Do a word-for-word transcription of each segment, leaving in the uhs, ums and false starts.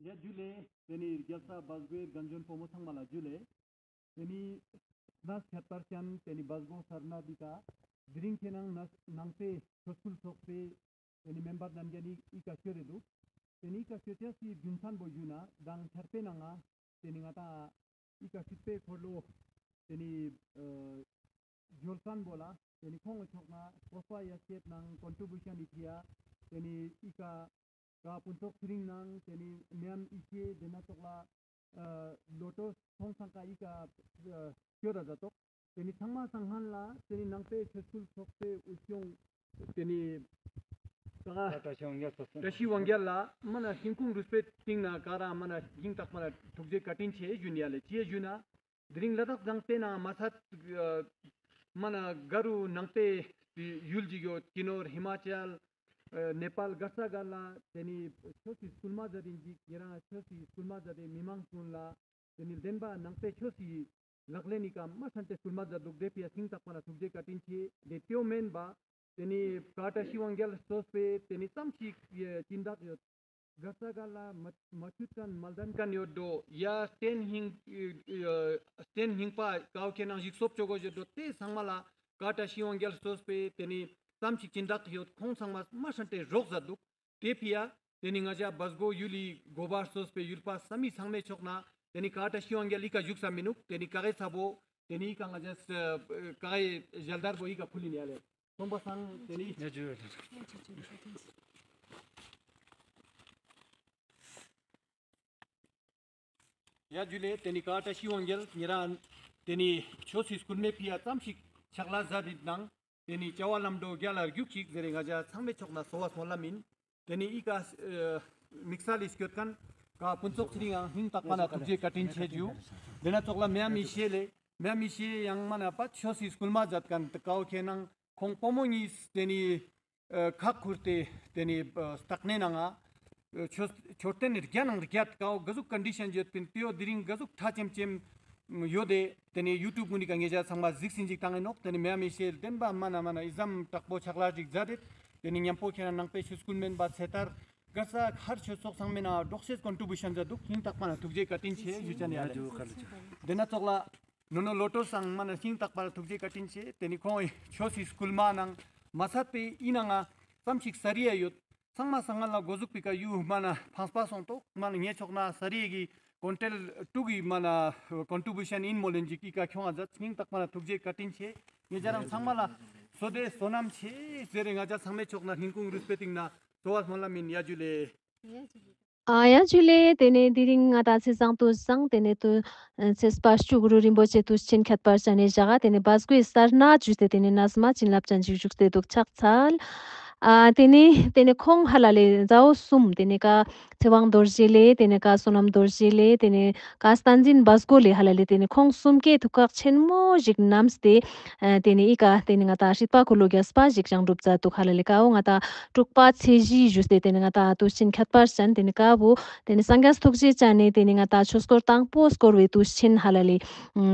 ཡ་ཇུ་ལེ། ཏེ་ནེ་རྒྱལ་ས་བ་སྒོའི་རྒན་གཞོན་ཕོ་མོ་ཚང་མ་ལ་ཇུ་ལེ། ཏེ་ནེ་ནས་ཁྱད་པར་ཅན་ཏེ་ནེ་བ་སྒོ་སར་ནཱཐ་འི་ཀ་དེ་རིང་ཁྱེད་ནང་ནང་པའི་ཆོས་སྐུལ་ཚོགས་པའི་ཏེ་ནེ་མེམ་བར་རྣམ་རྒྱལ་ནི་འི་ཀ་སྐྱོད་དེ་དུག། ཏེ་ནེ་འི་ཀ་སྐྱོད་ཅེས་སི་རྒྱུ་མཚན་བོ་ཞུ་ན་མདང་ཆར་པའི་ནང་ང་ཏེ་ནེ་ང་ཏང་འི་ཀ་སྲིད་པའི་འཁོར་ལོ་ཏེ་ནེ་ཨ་ཇོལ་ཁན་བོ་ལ་ཏེ་ནེ་ཁོང་གི་ཕྱོགས་ནེ་སྤོབས་པ་ཡ་སྐྱེད་ནང་ཀོན་ཊི་བུ་ཤན་ནི་ཕི་ཡ་ཏེ་ནེ་འི་ཀ་ཀ་ཕུན་ཚོགས་ཚེ་རིང་ནང་ཏེ་ནེ་མེམ་ཡེ་ཤེས་ཏེ་ནེ་ཙོགས་ལ་ཨ་ལོ་ཊོས་ཁོང་ཚང་ཀ་འི་ཀ་ཨ་སྐྱོད་ད་ཛད་དོག། ཏེ་ནེ་ཚང་མ་སང་སྔན་ལ་ཏེ་ནེ་ནང་པའི་ཆོས་སྐུལ་ཚོགས་པའི་དབུ་སྐྱོང་ཏེ་ནེ་ཀ་བཀྲ་ཤིས་དབང་རྒྱལ་ལ་མ་ན་ཞིང་ཁུངས་རུས་པའི་གཏིང་ནེ་ཀ་རང་མ་ན་སྙིང་ཐག་པ་ནེ་ཐུགས་རྗེ་བཀའ་དྲིན་ཆེ་ཞུ་ཡིན་ཡ་ལེ། ཅི་ཡ་ཞུ་ན་དེ་རིང་ལ་དྭགས་ལྗང་པའི་ནང་མ་ཚད་ཨ་མ་ན་ག་རུ་ནང་པའི་ཡུལ་ཅིག་ཡོད། ཀི་ནོར་ཧི་མ་ཅལ་ཨ་ནེ་པཱལ་ག་ས་ག་ལ་ཏེ་ནེ་ཆོས་སི་སྐུལ་མ་ཛད་དེ་ཅིག་ཁྱེད་རང་ཆོས་སི་སྐུལ་མ་ཛད་དེ་མི་མང་ཀུན་ལ་ཏེ་ནེ་བདེན་པ་ནང་པའི་ཆོས་སི་ལག་ལེན་ནི་ཀ་མ་ཧྲན་ཏེ་སྐུལ་མ་ཛད་དུག། ཏེ་ཕི་ཡ་སྙིང་ཐག་པ་ནེ་ཐུགས་རྗེ་བཀའ་དྲིན་ཆེ། ཏེ་ཏེའོ་མེན་པ་ཏེ་ནེ་ཀ་བཀྲ་ཤིས་དབང་རྒྱལ་གཙོས་པའི་ཏེ་ནེ་ཙམ་ཞིག་ཨ་སྦྱིན་བདག་ཡོད། ག་ས་ག་ལ་མ་མ་ཆུད་ཁན་མ་ལྡན་ཁན་ཡོད་དོ། ཡ་རྟེན་སྙིང་ཨ་རྟེན་སྙིང་པ་ཀའོ་ཁྱེད་ནང་ཞིག་སོབ་ཅོ་གོ་ཡོད་དོ། ཏེ་ཚང་མ་ལ་ཀ་བཀྲ་ཤིས་དབང་རྒྱལ་གཙོས་པའི་ཏེ་ནེ་ཙམ་ཞིག་སྦྱིན་བདག་ཡོད། ཁོང་ཚང་མ་མ་ཧྲན་ཏེ་རོགས་ཛད་དུག། ཏེ་ཕི་ཡ་ཏེ་ནེ་ང་ཞ་བ་སྒོ་ཡུལ་ལི་འགོ་པ་གཙོས་པའི་ཡུལ་པ་ས་མི་ཚང་མའི་ཕྱོགས་ནེ་ཏེ་ནེ་ཀ་བཀྲ་ཤིས་དབང་རྒྱལ་འི་ཀ་བཞུགས་ས་མི་ནུག། ཏེ་ནེ་ཀ་གེ་ཚ་བོ་ཏེ་ནེ་འི་ཀ་ང་ཞ་ཀ་གེ་ཞལ་དར་བོ་འི་ཀ་ཕུལ་ཡིན་ཡ་ལེ། སྟོན་པ་སང་ཏེ་ནེ་ཡ་ཇུ་ལེ། ཏེ་ནེ་ཀ་བཀྲ་ཤིས་དབང་རྒྱལ་ཉེ་རང་ཏེ་ནེ་ཆོས་སི་སྐུལ་མའི་ཕི་ཡ་ཙམ་ཞིག་ཕྱག་ལས་ཛད་དེ་ནང་ཏེ་ནེ་བྱ་བ་ལམ་འགྲོ་རྒྱལ་ལ་རྒྱུག་ཅིག་ཟེར་རེ་ང་ཞ་ཚང་མའི་ཕྱོགས་ནེ་གསོལ་བ་སྨོན་ལམ་ཡིན། ཏེ་ནེ་འི་ཀ་ཨ་དམིགས་བསལ་ལི་སྐྱོད་ཁན་ཀ་ཕུན་ཚོགས་ཚེ་རིང་ཡང་སྙིང་ཐག་པ་ནེ་ཐུགས་རྗེ་བཀའ་དྲིན་ཆེ་ཞུ། ཏེ་ནེ་ཙོགས་ལ་མེམ་ཡེ་ཤེས་ལེ། མེམ་ཡེ་ཤེས་ཡང་མ་ན་པ་ཆོས་སི་སྐུལ་མ་ཛད་ཁན་ཏེ་ཀའོ་ཁྱེད་ནང་ཁོང་ཕོ་མོ་གཉིས་ཏེ་ནེ་ཨ་ཁག་ཁུར་ཏེ་ཏེ་ནེ་ཨ་སྟག་སྣེ་ནང་ང་ཨ་མཆོད་མཆོད་རྟེན་རྒྱ་ནང་རྒྱ་ཀའོ་ག་ཟུག་ཀོན་ཌི་ཤན་ཡོད་པིན། ཏེའོ་དེ་རིང་ག་ཟུག་ཁྲ་ཆེམ་ཆེམ་ཡོད་དེ། ཏེ་ནེ་ཡུ་ཊུབ་གུན་ནི་ཀ་ངེ་ཞ་ཚང་མ་གཟིགས་སིན་ཅིག་ཏང་ཨིན་ནོག། ཏེ་ནེ་མེམ་ཡེ་ཤེས་བདེན་པ་མ་ན་མ་ན་འི་ཙམ་དྲག་པོ་ཕྱག་ལས་ཤིག་ཛད་དེ། ཏེ་ནེ་ཉམ་པོ་ཁྱེད་ནང་ནང་པའི་ཆོས་སྐུལ་མེན་པ་ཚེ་ཐར་ག་ས་ཧར་ཆོས་ཚོགས་ཚང་མའི་ནང་འགྲོགས་ཤེས་ཀོན་ཊི་བུ་ཤན་ཛད་དུག། སྙིང་ཐག་པ་ནེ་ཐུགས་རྗེ་བཀའ་དྲིན་ཆེ་ཞུ་ཅན་ཡ་ལེ། ཏེ་ནེ་ཙོགས་ལ་ནོ་ནོ་ལོ་ཊོས་སང་མ་ན་སྙིང་ཐག་པ་ནེ་ཐུགས་རྗེ་བཀའ་དྲིན་ཆེ། ཏེ་ནེ་ཁོང་ཆོས་སི་སྐུལ་མ་ནང་མ་ཚད་པའི་འི་ནང་ང་ཙམ་ཞིག་ས་རི་ཡ་ཡོད། ཚང་མ་སང་སྔན་ལ་གོ་ཟུག་པི་ཀ་ཡུ་མ་ན་ཕངས་པ་སོང་ཏོག། མ་ན་ངའི་ཕྱོགས་ནེ་ས་རི་ཡ་གི་ཀོན་ཊེལ་ཀྲུག་གི་མ་ན་ཀོན་ཊི་བུ་ཤན་ཨིན་མོལ་ལེན་ཅིག་འི་ཀ་ཁྱོང་ང་ཛད། སྙིང་ཐག་པ་ནེ་ཐུགས་རྗེ་བཀའ་དྲིན་ཆེ། ངེ་ཞ་རང་ཚང་མ་ལ་བསོད་བདེ་བསོད་ནམས་ཆེ་ཟེར་རེ་ང་ཞ་ཚང་མའི་ཕྱོགས་ནེ་སྙིང་ཁུང་རུས་པའི་གཏིང་ནེ་གསོལ་བ་སྨོན་ལམ་ཡིན། ཡ་ཇུ་ལེ། ཨ་ཡ་ཇུ་ལེ། ཏེ་ནེ་དེ་རིང་ང་ཏང་ཚེས་བཟང་དུས་བཟང་ཏེ་ནེ་དུ་ཚེས་པ་བཅུ་དགུ་རུ་རིན་པོ་ཆེ་དུས་ཆེན་ཁྱད་པར་ཅན་ནི་ཞག་ག་ཏེ་ནེ་བ་སྒོའི་སར་ནཱཐ་ཞུས་ཏེ་ཏེ་ནེ་ནས་མ་བྱིན་རླབས་ཅན་ཞིག་བཞུགས་ཏེ་དུག་ཕྱག་འཚལ། ཨ་ཏེ་ནེ་ཏེ་ནེ་ཁོང་ཧ་ལ་ལེ་མཛའ་བོ་གསུམ་ཏེ་ནེ་ཀ་ཚེ་དབང་རྡོ་རྗེ་ལེ་ཏེ་ནེ་ཀ་བསོད་ནམས་རྡོ་རྗེ་ལེ་ཏེ་ནེ་ཀ་བསྟན་འཛིན་བ་སྒོ་ལེ་ཧ་ལ་ལེ་ཏེ་ནེ་ཁོང་གསུམ་ཀའི་ཐུགས་ཁག་ཆེན་མོ་ཞིག་བསྣམས་ཏེ་ཨ་ཏེ་ནེ་འི་ཀ་ཏེ་ནེ་ང་ཏང་སྲིད་པ་འཁོར་ལོ་རྒྱས་པ་ཞིག་བཞེངས་གྲུབ་མཛད་དུག་ཧ་ལ་ལེ། ཀ་བོ་ང་ཏང་དྲུག་པ་ཚེས་བཞི་ཞུས་ཏེ་ཏེ་ནེ་ང་ཏང་དུས་ཆེན་ཁྱད་པར་ཅན་ཏེ་ནེ་ཀ་བོ་ཏེ་ནེ་སངས་རྒྱས་ཐུགས་རྗེ་ཅན་ནི་ཏེ་ནེ་ང་ཏང་ཆོས་འཁོར་དང་པོ་བསྐོར་བའི་དུས་ཆེན་ཧ་ལ་ལེ།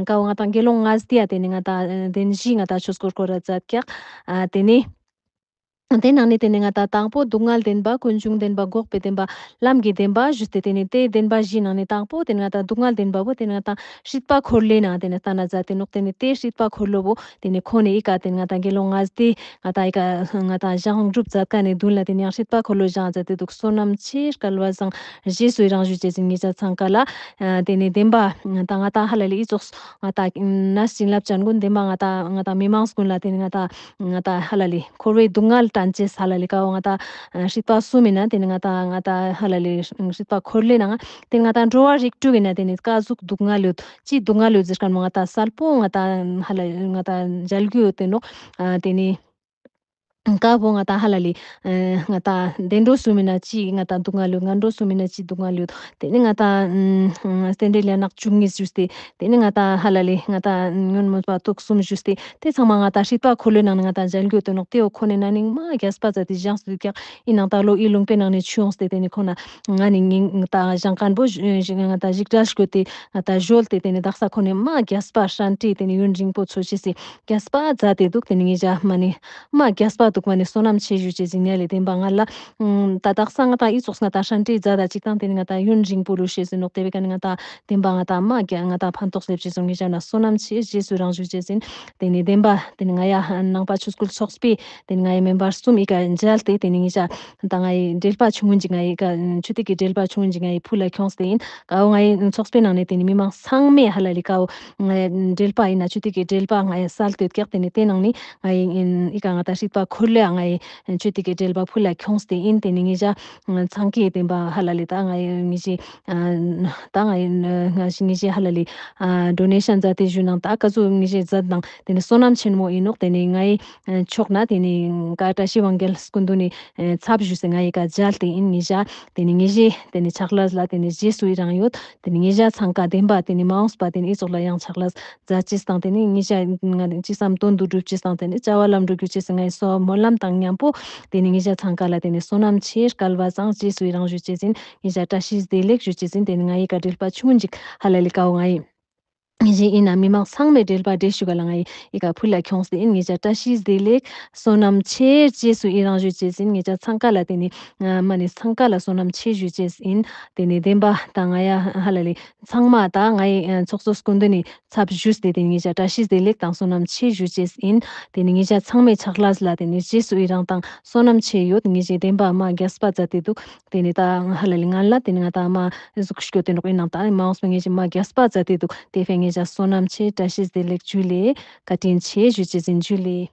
ཀ་བོ་ང་ཏང་དགེ་སློང་ལྔ་སྡེ་ཡ་ཏེ་ནེ་ང་ཏང་གདན་བཞི་ང་ཏང་ཆོས་འཁོར་བསྐོར་ར་མཛད་ཀྱག། ཨ་ཏེ་ནེ་ཏེ་ནང་ནེ་ཏེ་ནེ་ང་ཏང་དང་པོ་སྡུག་བསྔལ་བདེན་པ་ཀུན་འབྱུང་བདེན་པ་འགོག་པའི་བདེན་པ་ལམ་གྱི་བདེན་པ་ཞུས་ཏེ་ཏེ་ནེ་ཏེ་བདེན་པ་བཞིའི་ནང་ནེ་དང་པོ་ཏེ་ནེ་ང་ཏང་སྡུག་བསྔལ་བདེན་པ་བོ་ཏེ་ནེ་ང་ཏང་སྲིད་པ་འཁོར་ལོའི་ནང་ཏེ་ནེ་སྟན་ན་མཛད་དེ་ནོག། ཏེ་ནེ་ཏེ་སྲིད་པ་འཁོར་ལོ་བོ་ཏེ་ནེ་ཁོ་ནེ་འི་ཀ་ཏེ་ནེ་ང་ཏང་དགེ་སློང་ལྔ་སྡེ་ང་ཏང་འི་ཀ་ང་ཏང་བཞེངས་གྲུབ་མཛད་ཀ་ནེ་མདུན་ལ་ཏེ་ནེ་ཡང་སྲིད་པ་འཁོར་ལོ་བཞེངས་མཛད་དེ་དུག། བསོད་ནམས་ཆེ་སྐལ་བ་བཟང་རྗེས་སུ་ཡི་རང་ཞུ་ཅེས་ཨིན། ངེ་ཅག་ཚང་ཀ་ལ་ཨ་ཏེ་ནེ་བདེན་པ་ང་ཏང་ང་ཏང་ཧ་ལ་ལེ་འི་ཙོགས་ང་ཏང་ནས་བྱིན་རླབས་ཅན་གུན་བདེན་པ་ང་ཏང་ང་ཏང་མི་མང་གུན་ལ་ཏེ་ནེ་ང་ཏང་ང་ཏང་ཧ་ལ་ལེ་འཁོར་བའི་སྡུག་བསྔལ་དྲན་ཅེས་ཧ་ལ་ལེ་ཀ་བོ་ང་ཏང་ཨ་སྲིད་པ་གསུམ་ཨིན་ན་ཏེ་ནེ་ང་ཏང་ང་ཏང་ཧ་ལ་ལེ་སྲིད་པ་འཁོར་ལོའི་ནང་ཏེ་ནེ་ང་ཏང་འགྲོ་བ་རིགས་དྲུག་ཨིན་ན་ཏེ་ནེ་ཀ་ཟུག་སྡུག་བསྔལ་ཡོད་ཅི་སྡུག་བསྔལ་ཡོད་ཟེར་ཁན་བོ་ང་ཏང་གསལ་པོ་ང་ཏང་ཧ་ལ་ང་ཏང་མཇལ་རྒྱུ་ཡོད་དེ་ནོག། ཨ་ཏེ་ནེ་ཀ་བོ་ང་ཏང་ཧ་ལ་ལེ་ཨ་ང་ཏང་བདེ་འགྲོ་གསུམ་ཨིན་ན་ཅི་ང་ཏང་སྡུག་བསྔལ་ཡོད། ངན་འགྲོ་གསུམ་ཨིན་ན་ཅི་སྡུག་བསྔལ་ཡོད། ཏེ་ནེ་ང་ཏང་ཨ་རྟེན་འབྲེལ་ཡན་ལག་བཅུ་གཉིས་ཞུས་ཏེ་ཏེ་ནེ་ང་ཏང་ཧ་ལ་ལེ་ང་ཏང་ཉོན་མོངས་པ་དུག་གསུམ་ཞུས་ཏེ་ཏེ་ཚང་མ་ང་ཏང་སྲིད་པ་འཁོར་ལོའི་ནང་ནེ་ང་ཏང་མཇལ་རྒྱུ་ཡོད་དེ་ནོག། ཏེ་བོ་ཁོ་ནེ་ན་ནིང་མ་རྒྱས་པ་ཛད་དེ་བཞེངས་སུ་ཡོད་ཀྱག། ཨིན་ནའང་ད་ལོ་འི་ལུང་པའི་ནང་ནེ་ཆུད་ཡོངས་ཏེ་ཏེ་ནེ་ཁོ་ན་ང་ནི་ང་ཏང་བཞེངས་ཁན་བོ་ང་ཏང་ཞིག་གྲལ་སྐྱོད་དེ་ང་ཏང་བཞོལ་ཏེ་ཏེ་ནེ་དག་ས་ཁོ་ནེ་མ་རྒྱས་པ་ཧྲན་ཏེ་ཏེ་ནེ་ཡུན་རིང་པོ་འཚོ་ཅེས་སི་རྒྱས་པ་ཛད་དེ་དུག། ཏེ་ནེ་ངེ་ཞ་མ་ནེ་མ་རྒྱས་པ་ དུག་མ་ནེ་བསོད་ནམས་ཆེ་ཞུ་ཅེས་ཨིན་ཡ་ལེ། བདེན་པ་ང་ལ་ཨུམ་ད་དག་ས་ང་ཏང་ཨི་ཙོགས་ང་ཏང་ཧྲན་ཏེ་ཛད་ད་ཅིག་དང་ཏེ་ནེ་ང་ཏང་ཡུན་རིང་པོ་ལུས་ཤེས་ཨིན་ནོག། ཏེ་བའི་ཀ་ནེ་ང་ཏང་བདེན་པ་ང་ཏང་མ་རྒྱ་ང་ཏང་ཕན་ཐོགས་སླེབས་ཅེས་སོང་ངེ་ཞ་ན་བསོད་ནམས་ཆེ་རྗེས་སུ་ཡི་རང་ཞུ་ཅེས་ཨིན། ཏེ་ནེ་བདེན་པ་ཏེ་ནེ་ང་ཡ་ནང་པ་ཆོས་སྐུལ་ཚོགས་པའི་ཏེ་ནེ་ང་ཡ་མེམ་བར་གསུམ་ཨི་ཀ་མཇལ་ཏེ་ཏེ་ནེ་ངེ་ཞ་ད་ང་ཡི་འབྲེལ་པ་ཆུང་ངུན་ཅིག་ང་ཡི་ཀ་ཆུ་ཐིག་གི་འབྲེལ་པ་ཆུང་ངུན་ཅིག་ང་ཡི་ཕུལ་ལ་ཁྱོངས་ཏེ་ཨིན། ཀའོ་ང་ཡི་ཚོགས་པའི་ནང་ནེ་ཏེ་ནེ་མི་མང་ཚང་མས་ཧ་ལ་ལི་ཀའོ་ང་ཡི་འབྲེལ་པ་ཨིན་ན་ཆུ་ཐིག་གི་འབྲེལ་པ་ང་ཡི་སལ་ཏེ་ཡོད་ཀྱག། ཏེ་ནེ་ཏེ་ནང་ནེ་ང་ཡི་ཨིན་ཨི་ཀ་ང་ཏང་སྲིད་པ་ཁོར་ལོ་ཡ་ང་ཡི་ཆུ་ཐིག་གི་འབྲེལ་པ་ཕུལ་ལ་ཁྱོངས་ཏེ་ཨིན། ཏེ་ནེ་ངེ་ཞ་ཚང་ཀའི་བདེན་པ་ཧ་ལ་ལི་ད་ང་ཡི་ངེ་ཞ་ཨ་ད་ང་ཡི་ང་ཞ་ངེ་ཞ་ཧ་ལ་ལི་ཨ་ཌོ་ནེ་ཤན་ཛད་དེ་ཞུ་ནང་ད་ཀ་ཟུག་ངེ་ཞ་ཛད་ནང་ཏེ་ནེ་བསོད་ནམས་ཆེན་མོ་ཨིན་ནོག། ཏེ་ནེ་ང་ཡི་ཕྱོགས་ནེ་ཏེ་ནེ་ཀ་བཀྲ་ཤིས་དབང་རྒྱལ་སྐུ་མདུན་ནི་ཚབ་ཞུས་སེ་ང་ཡི་ཀ་མཇལ་ཏེ་ཨིན། ངེ་ཞ་ཏེ་ནེ་ངེ་ཞའི་ཏེ་ནེ་ཕྱག་ལས་ལ་ཏེ་ནེ་རྗེས་སུ་ཡི་རང་ཡོད། ཏེ་ནེ་ངེ་ཞ་ཚང་ཀ་བདེན་པ་ཏེ་ནེ་མ་འོངས་པ་ཏེ་ནེ་ཨི་ཙོགས་ལ་ཡང་ཕྱག་ལས་ཛད་ཅེས་དང་ཏེ་ནེ་ངེ་ཞ་ང་ཅི་བསམ་དོན་དུ་འགྲུབ་ཅེས་དང་ཏེ་ནེ་བྱ་བ་ལམ་འགྲོ་རྒྱུ་ཅེས་སེ་ང་ཡི་སོ་སྨོན་ལམ་དང་ཉམ་པོ་ཏེ་ནེ་ངེ་ཞ་ཚང་ཀ་ལ་ཏེ་ནེ་བསོད་ནམས་ཆེ་སྐལ་བ་བཟང་རྗེས་སུ་ཡི་རང་ཞུ་ཅེས་ཨིན། ངེ་ཞ་བཀྲ་ཤིས་བདེ་ལེགས་ཞུ་ཅེས་ཨིན། ཏེ་ནེ་ང་ཡི་ཀ་འབྲེལ་པ་ཆུང་ངུན་ཅིག་ཧ་ལ་ལི་ཀའོ་ང་ཡི་ངེ་ཞའི་ཨིན་ན་མི་མང་ཚང་མའི་འབྲེལ་པ་འབྲེལ་ཞུ་ག་ལ་ང་ཡི་ཨི་ཀ་ཕུལ་ལ་ཁྱོངས་ཏེ་ཨིན། ངེ་ཞ་བཀྲ་ཤིས་བདེ་ལེགས་བསོད་ནམས་ཆེ་རྗེས་སུ་ཡི་རང་ཞུ་ཅེས་ཨིན། ངེ་ཞ་ཚང་ཀ་ལ་ཏེ་ནེ་ཨ་མ་ནེ་ཚང་ཀ་ལ་བསོད་ནམས་ཆེ་ཞུ་ཅེས་ཨིན། ཏེ་ནེ་བདེན་པ་ད་ང་ཡ་ཧ་ལ་ལི་ཚང་མ་ད་ང་ཡི་ཨ་ཚོགས་གཙོ་སྐུ་མདུན་ནི་ཚབ་ཞུས་ཏེ་ཏེ་ནེ་ངེ་ཞ་བཀྲ་ཤིས་བདེ་ལེགས་དང་བསོད་ནམས་ཆེ་ཞུ་ཅེས་ཨིན། ཏེ་ནེ་ངེ་ཞ་ཚང་མའི་ཕྱག་ལས་ལ་ཏེ་ནེ་རྗེས་སུ་ཡི་རང་དང་བསོད་ནམས་ཆེ་ཡོད། ངེ་ཞའི་བདེན་པ་མ་རྒྱས་པ་ཛད་དེ་དུག། ཏེ་ནེ་ད་ཧ་ལ་ལི་ང་ལ་ཏེ་ནེ་ང་ད་མ་ཟུག་སྐྱོད་དེ་ནོག་ཨིན་ནང་ད་མ་འོངས་པ་ངེ་ཞའི་མ་རྒྱས་པ་ཛད་དེ་དུག། ཏེ་ཕན་ངེ་ཞ་བསོད་ནམས་ཆེ་བཀྲ་ཤིས་བདེ་ལེགས་ཇུ་ལེ། བཀའ་དྲིན་ཆེ་ཞུ་ཅེས་ཨིན། ཇུ་ལེ།